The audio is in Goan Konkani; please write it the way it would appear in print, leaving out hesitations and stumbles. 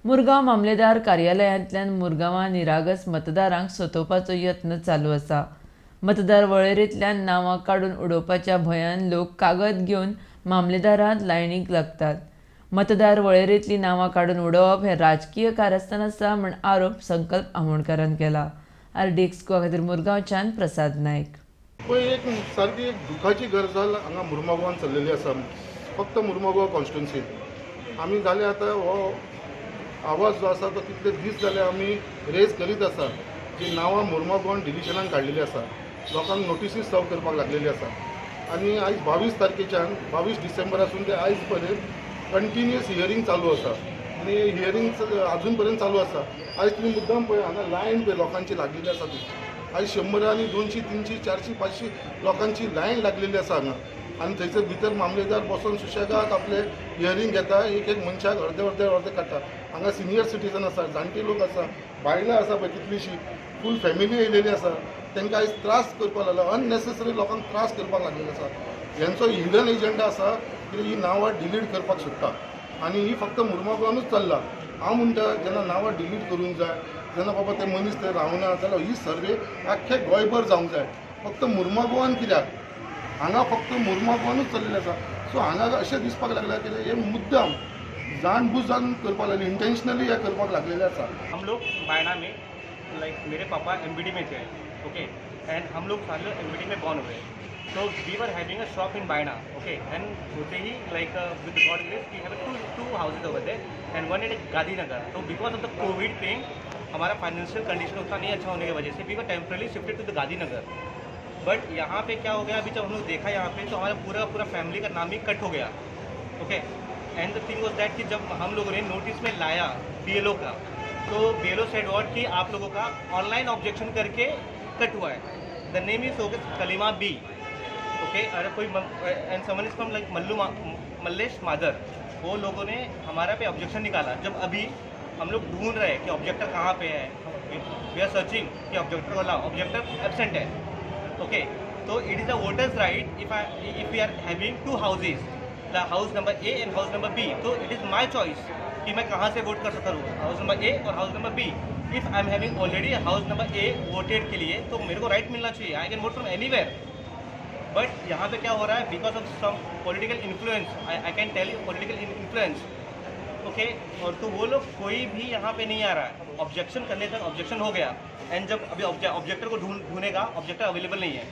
मुरगांव मामलेदार कार्यालयांतल्यान मुरगांवां निरागस मतदारांक सतोवपाचो यत्न चालू आसा. मतदार वळेरेंतल्यान नांवां काडून उडोवपाच्या भंयान लोक कागद घेवन मामलेदारांत लायनीक लागतात. मतदार वळेरेंतलीं नांवां काडून उडोवप हें राजकीय कारस्थान आसा म्हण आरोप संकल्प आमोणकारान केला. आरडीएक्स गोवा खातीर मुरगांवच्यान प्रसाद नायक. पळय, एक सारकी एक दुखाची गजाल हांगा मुर्मागांवान चल्लेली आसा. फक्त मुर्मागांव कॉन्स्टिट्युन्सीन आमी जाले. आतां हो आवाज जो आसा तो कितले दीस जाले आमी रेज करीत आसा की नांवां मुर्मागांवान डिलिशनान काडलेली आसा, लोकांक नोटिसीस सर्व करपाक लागलेली आसा. आनी आयज 22 तारखेच्यान, 22 डिसेंबरासून ते आयज पर्यंत कंटिन्युअस हियरींग चालू आसा आनी हियरींग अजून पर्यंत चालू आसा. आयज तुमी मुद्दाम पळय, हांगा लायन पळय लोकांची लागलेली आसा ती. आयज 100 आनी 200, 300, 400, 500 लोकांची लायन लागलेली आसा हांगा. आनी थंयसर भितर मामलेदार बसोन सुशेगाद आपले हियरींग घेता. एक एक मनशाक अर्दे अर्दे अर्दे काडटा. हांगा सिनियर सिटीजन आसा, जाणटे लोक आसा, बायलां आसा पळय कितलीशीं, फूल फॅमिली येयलेली आसा. तांकां आयज त्रास करपाक लागला, अननेसेसरी लोकांक त्रास करपाक लागलेले आसा. हेंचो हिडन एजंडा आसा की ही नांवां डिलीट करपाक सोदता आनी ही फक्त मुर्मागांवानूच चल्ला. हांव म्हणटा, जेन्ना नांवां डिलीट करूंक जाय, जेन्ना बाबा ते मनीस ते रावना जाल्यार ही सर्वे आख्खे गोंयभर जावंक जाय. फक्त मुर्मागोवान कित्याक? हांगा फक्त मुर्मागोवानूच चल्लेलें आसा. सो हांगा अशें दिसपाक लागलां की हे मुद्दाम जाणबुजान करपाक लागले, इंटेन्शनली हे करपाक लागलेले आसा. हम लोग बायना में, लाइक मेरे पापा एमबीडी में थे, ओके, एंड हम लोग सारे लोग एमबीडी में बॉर्न हुए. तो we were having a shop in Baina, okay, and होते ही, like, with God grace we have two two houses over there and one in Gandhinagar. तो because of the Covid thing, हमारा फाइनेंशियल कंडीशन उतना नहीं अच्छा होने की वजह से we were temporarily shifted to the Gandhinagar. But यहाँ पे क्या हो गया, अभी जब हम लोग देखा यहाँ पे, तो हमारा पूरा पूरा फैमिली का नाम ही कट हो Gaya, okay. And the thing was that कि जब हम लोगों ने नोटिस में लाया बीएलओ का, तो बीएलओ सेड what कि आप लोगों का ऑनलाइन ऑब्जेक्शन करके कट हुआ है. The name is, okay, Kalima B, okay. अरे कोई and someone is from like Mallu Mallesh mother. वो लोगों ने हमारा पे ऑब्जेक्शन निकाला. जब अभी हम लोग ढूंढ रहे हैं कि ऑब्जेक्टर कहाँ पे है, we are searching कि ऑब्जेक्टर को लाओ, ऑब्जेक्टर एबसेंट है, ओके. तो it is a voters right. If we are having two houses, the house number A and house number B, तो it is my choice कि मैं कहाँ से वोट कर सकता हूँ, house number A Aur house number B. If I am having already house number A voted K लिए, तो मेरे को राइट मिलना चाहिए. I can vote from anywhere. But यहाँ पे क्या हो रहा है, because of some political influence, I can tell you, political influence, okay. और तो वो लोग कोई भी यहाँ पे नहीं आ रहा है ऑब्जेक्शन करने तक. ऑब्जेक्शन हो गया एंड जब अभी ऑब्जेक्टर को ढूंढ ढूंढेगा, ऑब्जेक्टर अवेलेबल नहीं है.